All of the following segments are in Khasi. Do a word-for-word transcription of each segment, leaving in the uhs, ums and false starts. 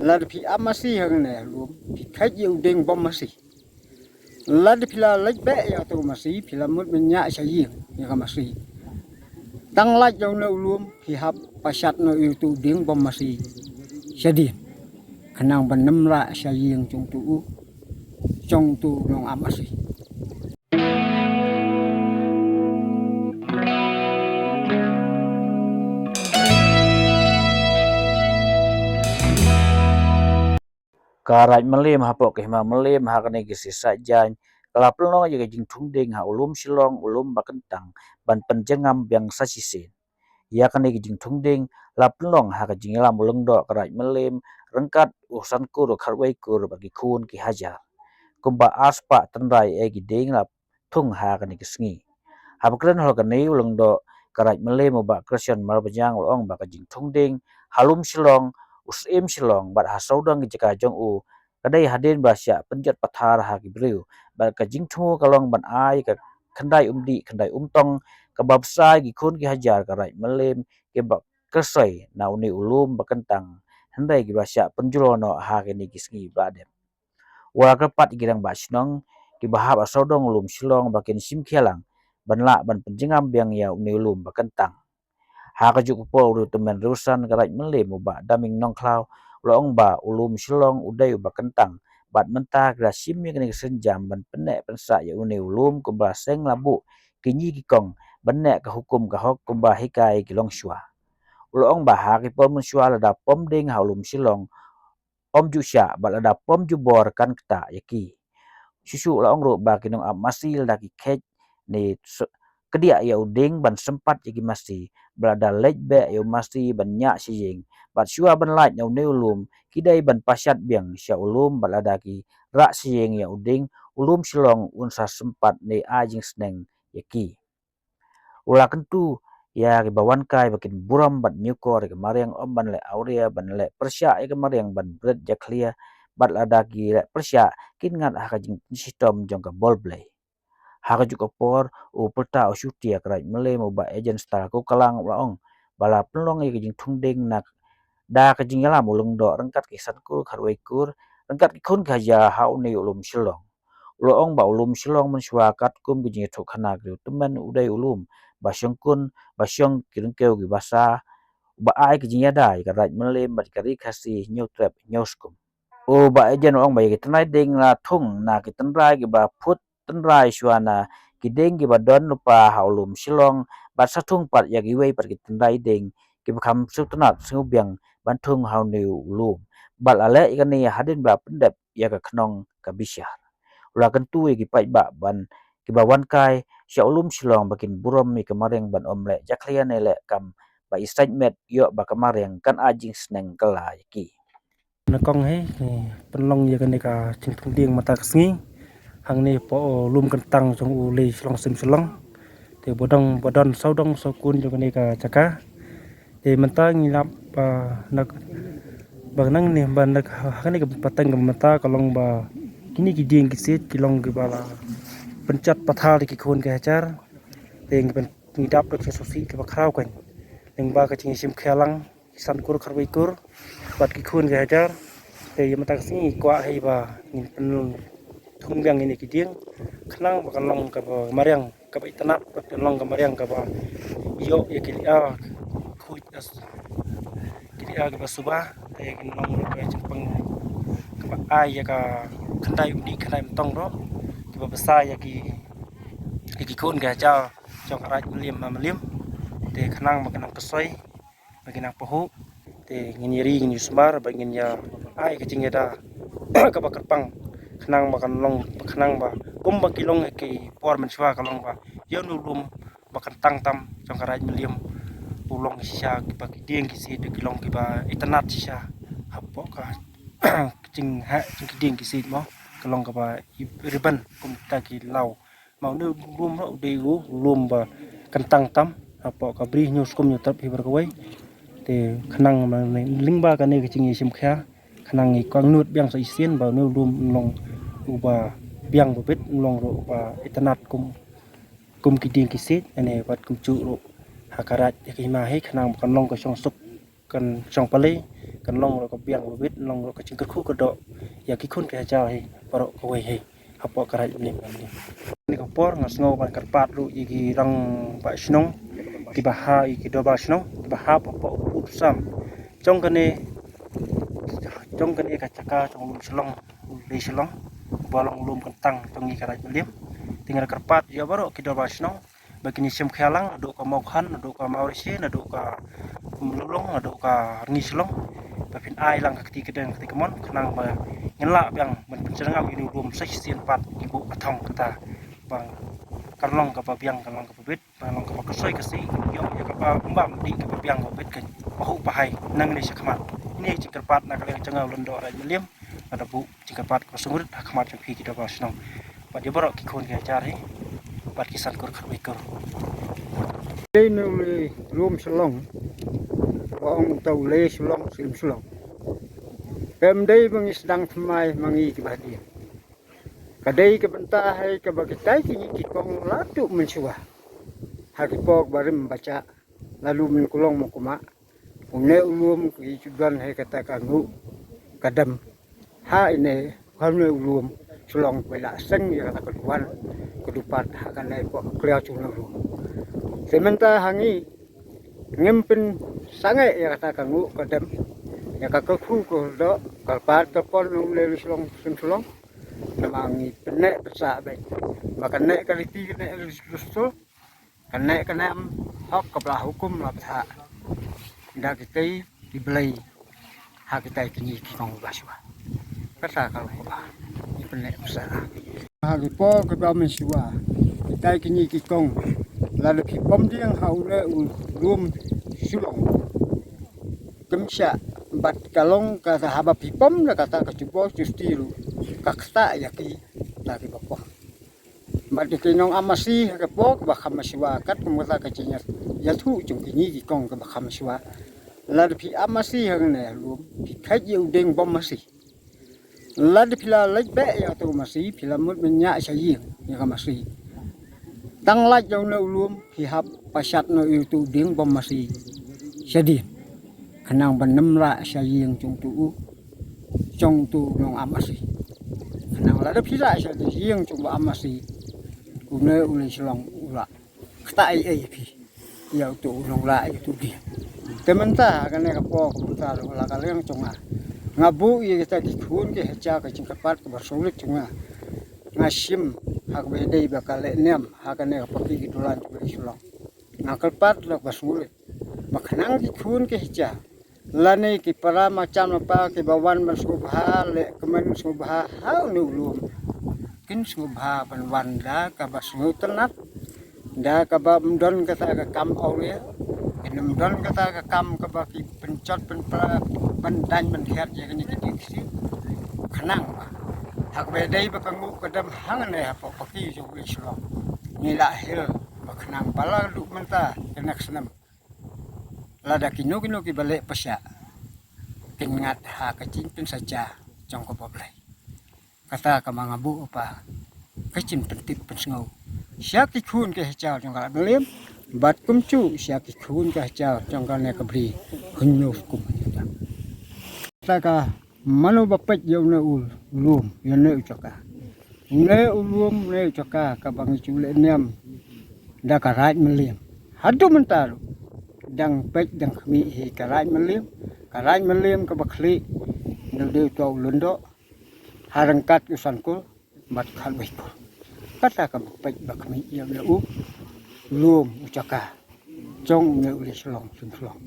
Lada phi ap masi hangne ha lum, phi kheit ïa u dieng bom masi. Lada phi la leit beh ïa uto u masi, phi la mut ban ñiah sha ïing ïa ka masi. Tang lait ïa une u lum, phi hap pashat noh ïa uto u dieng bom masi shadien, khnang ban ym rah sha ïing jong uto u, jong uto u nong ap masi. Ka Raid Mylliem hapoh ka Hima Mylliem ha kane ka sngi Saitjaiñ ka la pynlong ïa ka jingthung dieng ha u lum Shillong, u lum ba kyntang, ban pynjyrngam biang sa shisien. Ïa kane ka jingthung dieng la pynlong ha ka jingïalam u Lyngdoh ka Raid Mylliem ryngkat u San Kur, u Khatwei Kur bad ki khun ki hajar. Kumba ar spah tynrai eh ki dieng la thung ha kane ka sngi. Haba kren halor kane, u Lyngdoh ka Raid Mylliem, u Bah Christian Marbaniang, u la ong ba ka jingthung dieng ha lum Shillong, u Syiem Shillong bad ha sawdong ki jaka jong u ka dei hadien ba la shah pynjot pathar ha ki briew, bad ka jingthmu ka long ban ai ka khyndai umdih khyndai umtong kaba bsa ïa ki khun ki hajar ka Raid Mylliem kiba kyrsoi na une u lum ba kyntang, hynrei kiba la shah pynjulor noh ha kine ki sngi ba la dep. U la kyrpad ïa ki rangbah shnong kiba hap ha sawdong u lum Shillong ba kin shim khia lang ban lah ban pynjyrngam biang ïa une u lum ba kyntang. Ha kajuh ka por, u riewtymmen riewsan ka Raid Mylliem, u Bah Daming Nongkhlaw, u la ong ba u lum Shillong u dei uba kyntang, bad mynta ki la shim ïa kane ka sienjam ban pynneh pynsah ïa une u lum kumba la seng la buh ki ñi ki kong ban neh ka hukum ka hok kumba hikai ki longshuwa. U la ong ba ha ki por mynshuwa lada pom dieng ha u lum Shillong, ym ju shah, bad lada pom jubor kan ktah ïa ki. Shuh shuh u la ong ruh ba ki nong ap masi lada ki kheit ne s-, kdiah ïa u dieng ban sympat ïa ki masi, bad lada leit beh ïa u masi ban ñiah sha ïing, bad shuwa ban lait na une u lum, ki dei ban pashat biang sha u lum, bad lada ki rah sha ïing ïa u dieng, u lum Shillong un sa sympat ne ai jingsneng ïa ki. U la kyntu ïa kiba wan kai ba kin burom bad ñiewkor ïa ka mariang, ym ban leh awria ban leh pyrshah ïa ka mariang ban bret jakhlia, bad lada ki leh pyrshah kin ngat ha ka jingpynshitom jong ka bor Blei. Ha kajuh ka por, u pyrta u shutia ka Raid Mylliem, u Bah Ejen Star Kokalang, u la ong ba la pynlong ïa ka jingthung dieng na da ka jingïalam u Lyngdoh ryngkat ki San Kur Khatwei Kur ryngkat ki khun ki hajar ha une u lum Shillong. U la ong ba u lum Shillong mynshuwa katkum ka jingïathuhkhana ki riewtymmen u dei u lum ba shongkun, ba shong ki ryngkew ki basa, uba ai ka jingïada ïa ka Raid Mylliem bad ka Ri Khasi Hynñiewtrep Hynñiewskum. U Bah Ejen u ong ba ïa ki tynrai dieng la thung na ki tynrai kiba phut tynrai shuwa na ki dieng kiba don lypa ha u lum Shillong, bad sa thung pat ïa kiwei pat ki tynrai dieng kiba kham sngewtynnat sngewbiang ban thung ha une u lum. Bad la leh ïa kane hadien ba la pyndep ïa ka khnong ka bishar. U la kyntu ïa ki paidbah ban, kiba wan kai sha u lum Shillong ba kin burom ïa ka mariang ban ym leh jakhlia ne leh kam ba i sait met, ïoh ba ka mariang kan ai jingsneng kylla ïa ki. Nyngkong hi, eh, pynlong ïa kane ka jingthung dieng mynta ka sngi hangne hapoh, eh, lum kyntang jong u Lei Shillong Syiem Shillong. Te ba don, ba don sawdong sawkun jong kane ka jaka. Te mynta ngi lap ba na, ba nangne ba na ha kane ka pateng ka mynta ka long ba kine ki dieng ki siej ki long kiba la pynjot pathar ïa ki khun ki hajar. Te ngi pyn, ngi dap da ka jingsngewsih kaba khraw keiñ lyngba ka jingïashim khia lang ki San Kur Khatwei Kur bad ki khun ki hajar. Te ïa mynta ka sngi ngi kwah hi ba ngin pynthung biang ïa kine ki dieng khnang ba kan long kaba mariang kaba itynnad, bad kan long ka mariang kaba ïoh ïa ki lyiar khuid, ki lyiar kiba suba. Te kan long ruh ka jingpang kaba ai ïa ka khyndai umdih khyndai umtong ruh kiba bsa ïa ki, ïa ki khun ki hajar jong ka Raid Mylliem, Hima Mylliem. Te khnang ba kan nang kyrsoi, ba kin nang pahuh. Te ngin ïa ri, ngin ïa sumar, ba ngin ïa ai ka jingïada kaba kyrpang khnang ba kan long, khnang ba kumba ki long ha ki por mynshuwa ka long ba ïa une u lum ba kyntang tam jong ka Raid Mylliem u long shisha kiba ki dieng ki siej ki long kiba itynnad shisha hapoh ka jingheh jong ki dieng ki siej mo, ka long kaba i, ribbon kum kita ki law. Ma une u lum ruh u dei u lum ba kyntang tam hapoh ka Bri Hynñiewskum Hynñiewtrep hi baroh kawei. Te khnang ba lyngba kane ka jingïashim khia khnang ngi kwah nud biang sa shisien ba une u lum un long uba biang ba bit, un long ruh uba itynnad kum, kum ki dieng ki siej, ane bad kumjuh ruh ha ka raid ïa ka hima hi, khnang ba kan long ka shongsuk, kan shongpale, kan long ruh ka biang ba bit, long ruh ka jingkyrkhu kyrdoh ïa ki khun ki hajar hi baroh kawei hi hapoh ka raid Mylliem. Kane ka por nga sngew ban kyrpad ruh ïa ki rangbah shnong kiba ha, ïa ki dorbar shnong kiba hap hapoh u sam jong kane, jong kane ka jaka jong u lum Shillong, u lei Shillong, ba long lum kyntang jong ngi ka raid Mylliem. Te nga kyrpad ïa baroh ki dorbar shnong ba kin ïa shim khia lang, naduh ka Mawkhan, naduh ka Mawrishi, naduh ka Mawlulong, naduh ka Rngi Shillong, ba phin ai lang ka kti kdeng kti kamon, khnang ba ngin lah biang ban pynshyrngam ïa une u lum sa shisien pat ngi buh ka thong kata ba kan long kaba biang, kan long kaba bit, kan long kaba khuslai khuslai, ïoh ïa kaba bam dih, kaba biang kaba bit, kan ba huh ba hai nangne shakhmat. Ine i jingkyrpad na ka liang jong nga u Lyngdoh Raid Mylliem, nga da buh jingkyrpad kaba sngewrit ha khmat jong phi ki dorbar shnong bad ïa baroh ki khun ki hajar hi bad ki san kur khatwei kur. Dei na u lei lum Shillong, ba ong uta u lei Shillong Slim Shillong. Em dei ba ngi sdang thymmai ma ngi kiba hadien. Ka dei ka bynta hai kaba kitai kine ki kong la tuh mynshuwa ha ki por ba rim ba jah, la lum mynkulong mynkumah. Une u lum ki ju don hai kata ka nguh ka dem ha ine, ha une u lum Shillong, ba la seng ïa kata ka duwan ka dupat ha kane ka kliar jong une u lum. Te mynta ha ngi ngim pynsangeh ïa kata ka nguh ka dem, ïa ka kyrkhu kyrdoh, ka pat ka pon u lei Shillong Slim Shillong. Namar ngi pynneh pynsah beit ba kane ka riti, kane ka dustur, kane ka niam hok kaba la hukum la bthah da kitei ki blei ha kitai kine ki kong ba shuwa. Kata ka long kaba ngi pynneh pynsah ha ki por kiba mynshuwa. Kitai kine ki kong, lada phi pom dieng ha une u lum Shillong, kim shah, bad ka long kata haba phi pom da kata ka jubor justi ruh ka ktah ïa kita kiba pom. Bad ïa ki nong ap masi ha ka por kaba kham mynshuwa, katkum kata ka jingïathuh jong kine ki kong kaba kham mynshuwa, lada phi ap masi hangne ha lum, phi kheit ïa u dieng bom masi. Lada phi la leit beh ïa uta u masi, phi la mut ban ñiah sha ïing ïa ka masi. Tang lait ïa une u lum phi hap pashat noh ïa uta u dieng bom masi shadien, khnang ban ym rah sha ïing jong uta u, jong uta u nong ap masi. Khnang lada phi rah sha ïing jong uba ap masi, une u lei Shillong u la ktah ei ei ïa phi, ïa uta u nongrah, ïa uta u dieng. Te mynta ha kane ka por, mynta ruh la ka liang jong nga, nga buh ïa kita ki khun ki hajar ka jingkyrpad kaba sngewrit jong nga. Nga shim ha kaba ïadei bad ka lehniam ha kane ka paki ki dulan jong u lei Shillong. Nga kyrpad da kaba sngewrit ba khnang ki khun ki hajar lane ki para marjan marpa kiba wan ban sngewbha, leh kmen sngewbha ha une u lum, kin sngewbha ban wan da kaba sngewtynnat, da kaba ym don kata ka kam awria, kin ym don kata ka kam kaba ki pynjot pynpra, ban daiñ ban khiat ïa kine ki dieng ksiew. Khnang ba ha kaba ïadei bad ka nguh ka dem hangne hapoh paki jong u lei Shillong, ngi la hiar ba khnang ba la duh mynta, ka next snem, lada kino kino kiba leh pyrshah, kin ngat ha ka jingpynshitom jong ka Blei. Kata kaba nga buh, pa, ka jingpyntip pynsngew sha ki khun ki hajar jong ka Mylliem, bad kumjuh sha ki khun ki hajar jong kane ka Bri Hynñiewtrep. Kata ka mano ba peit ïa une u lum, ïa une u jaka. Une u lum, une u jaka kaba ngi ju lehniam da ka Raid Mylliem. Haduh mynta ruh dang peit dang khmih hi ka Raid Mylliem, ka Raid Mylliem kaba khlieh da u dei uta u Lyngdoh, ha ryngkat u Sankul bad khatwei kur. Kata kaba peit ba khmih ïa une u lum, u jaka jong une u lei Shillong Slim Shillong.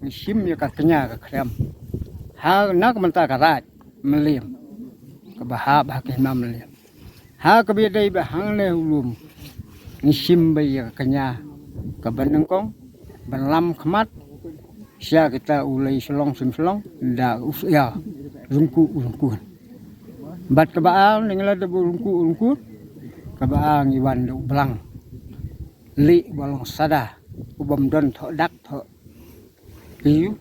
Ngi shim ïa ka kñia ka khriam ha na ka bynta ka Raid Mylliem kaba hap ha ka hima Mylliem. Ha kaba ïadei bad hangne u lum, ngi shim beit ïa ka kñia kaba nyngkong ban lam khmat sha kita u lei Shillong Slim Shillong da u Syiar Ryngkuh Ryngkun. Bad kaba ar, ngi la dep u Ryngkuh Ryngkun, kaba ar ngi wan da u Blang lieh uba long sada, u bym don thoh dak thoh kyiu,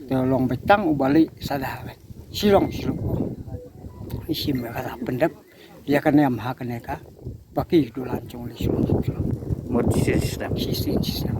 te long beit tang uba lieh sada beit. Shilong shilong. Ngi shim ïa kata pyndep ïa ka niam ha kane ka paki dulan jong u lei Shillong Slim Shillong. Mut shisien shisnem. Shisien shisnem.